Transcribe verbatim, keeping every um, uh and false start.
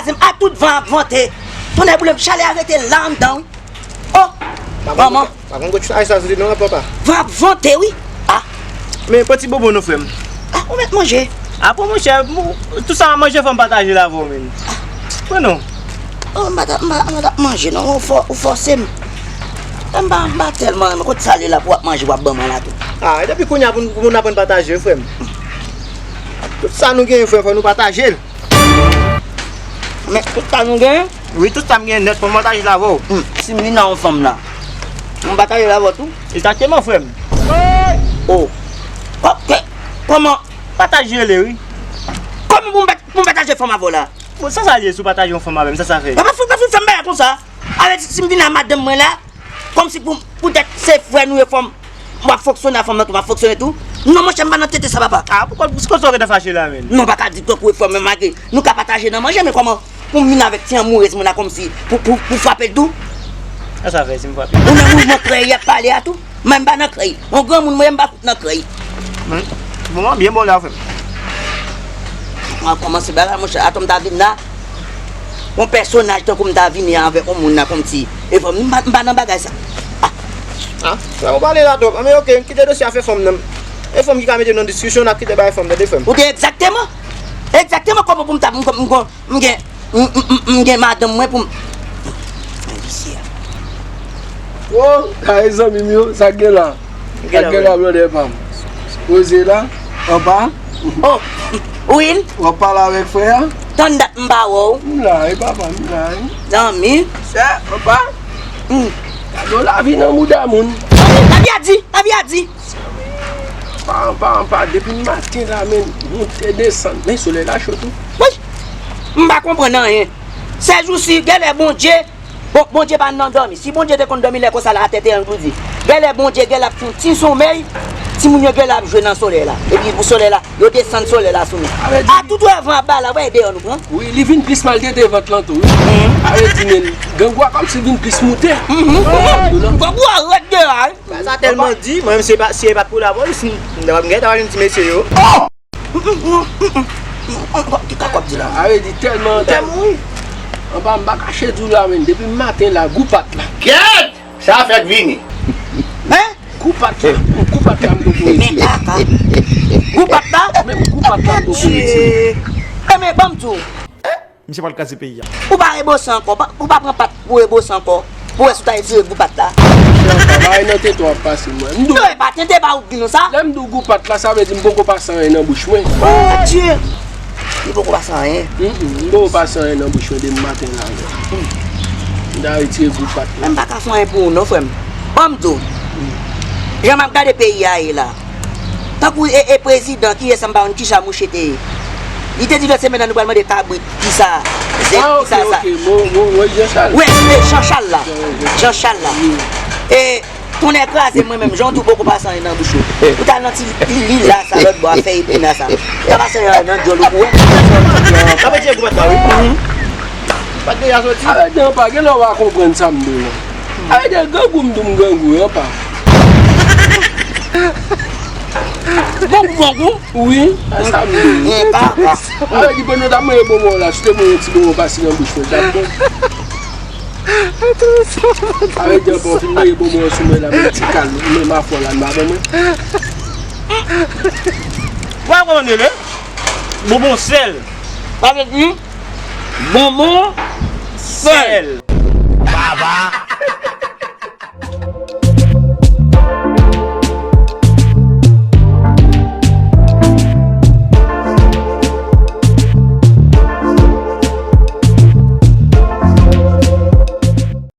Kraze m a tout van ap vante. Tonnè boule m, chalè a rete la anndan wi. Oh! Manman. Pa konn kot chalè sa soti non, papa. Van ap vante wi. Ah! Men pran ti bonbon non, frè m. Ah, ou mèt manje. Ah, pran monchè, tout sa m ap manje fò m pataje l avè w, men. Pran non. Oh, m pa t ap, m pa, m pa t ap manje non, ou fò, ou fòse m. M pa, m pa tèlman renmen kot sa li la pou w ap manje, w ap ban mwen la tou. Ah, e depi kounye a pou n, pou n aprann pataje, frè m. Tout sa nou genyen, frè, fò nou pataje l. Men tout sa nou genyen? Wi, tout sa m genyen nèt, fò m pataje l avè w. Hmm, si m vin nan yon fanm la, m pataje l avè w tou? Egzakteman, frè m. Oh. Ok. Kòman? Pataje rele, wi. Kòman pou m pat-, pou m pataje fanm avè w la? Bon, sa sa l ye si w pataje yon fanm avè m, sa sa fè? Pa, pa fout, pa fout fè m bagay konsa. Avè di, si m vin a madanm mwen la, kòmsi pou, poutèt se frè nou ye, fò m, m ap fonksyone a fanm nan tou, m ap fonksyone tou. Non, monchè, m pa nan tete sa, papa. Ah, poukò, poukò sa w gentan fache la, menm? Non, pa ka di tankou e frè m, malgre nou ka pataje nan manje, men kòman pou m vin avèk ti anmourez mwen la kòmsi pou, pou, pou frape l tou? Sa sa fè si m frape? Ou nan mouvman krèy y ap pale a tou? Mwen m pa nan krèy. Yon granmoun mwen ye, m pa fout nan krèy. Men, moman byen bon la, frè m. Mwen kòmanse bagay, monchè. Atò m ta vin la, yon pèsonaj tankou m ta vini avèk yon moun la kòmsi. E frè m, m pa, m pa nan bagay sa. Ah. Ah, sa ou pale la twòp. Ah, men ok, kite dosye afè fanm nan. E fanm ki ka mete nou nan diskisyon, n ap kite bagay fanm, tande frè m. Ou te egzakteman. Egzakteman kòman pou m ta, m, m, m, M gen, m, m, m, m gen madanm mwen pou m. Visye. Wo, kare zanmi m yo, sa k gen la? Sa k gen la, blòdè pa m? Poze la, anba. Oh, Will. W ap pale avèk frè a? Tann dat m pa wè w. M la wi, papa, m la wi. Zanmi. Sè, anba. Hmm. Gade yon lavi nan mouda moun. Lavi a di, lavi a di. Pa anba, anba, depi maten la, men, monte desann. Men, solèy la cho tou. Wi. M pa konprann anyen. Sèjousi, genlè Bondye, bon, Bondye pa nan dòmi. Si Bondye te konn dòmi lè konsa la, atè te ann toudi. Genlè Bondye genlè ap fè yon ti sonmèy, timoun yo genlè ap jwe nan solèy la. Epi pou solèy la, yo desann solèy la sou nou. A tout wè van ap bay la, wè deyò nou pran. Wi, li vin plis maltrete vant lan tou, wi. Sa vle di, men, grangou a kòmsi vin plis moute. Grangou a rèd deyò a, wi. Sa tèlman di, mwen menm si e pa, si e pa t pou lapolis, m, m ta pral, m gentan pral jwenn ti mesye yo. Ki kaka w ap di la? Sa vle di tèlman tèlman wi. Anba m pa kache di w la menm, depi maten la, gou pat la. Kèt! Sa fèk vini. Hein? Gou pat la, gou pat la m poko retire. Men kaka. Gou pat la? Menm gou pat la m poko retire. Enben, ban m di w. Misye pral kraze peyi a. Ou pa rebouse ankò, ou pa pran pat pou rebouse ankò. Pou wè si w ta retire gou pat la. Bagay nan tete w ap pase mwen. M di w. Non, e pa tete pa ou k di nou sa. Lè m di w gou pat la, sa vle di m poko pase anyen nan bouch mwen. Oh Dye! Li poko pase anyen. Mm, mm, m poko pase anyen nan bouch mwen depi maten la. M ta retire gou pat la. Men m pa ka fè anyen pou ou non, frè m. Ban m di w. Jan m ap gade peyi a ye la. Tankou e, e prezidan, kiyès, m pa konn kisa mouche te ye. Li te di lòt semèn nan nou pral mande kabrit, kisa, zèb, kisa sa. Ah, ok, ok, bon, bon, wi, Jean Charles. Wi, wi, Jean Charles la. Jean Charles la. E, tonnè kraze mwen menm, jan w di w poko pase anyen nan bouch ou. Ou t al nan ti li, li la sa lòt bò a fè epina sa. Ou ta pase anyen nan dyòl ou pou wè. Sa vle di e gou pat la, wi. Mhm. Pat deja soti. Arete, anpa, genlè w pa konprann sa m di w lan. Arete, grangou m di w m grangou, anpa. Grangou, grangou? Wi, e sa m di w. Anpa, anpa. Arete, pandan w t ap manje bonbon w la, si w te pran yon ti bonbon pase nan bouch mwen, t ap bon. Arete, anpa, w fin manje bonbon an sou mwen la, men ti kal, men mafwa la, m pa ban mwen. Ou pa konprann li, bonbon sèl. Sa vle di, bonbon sèl. Baba.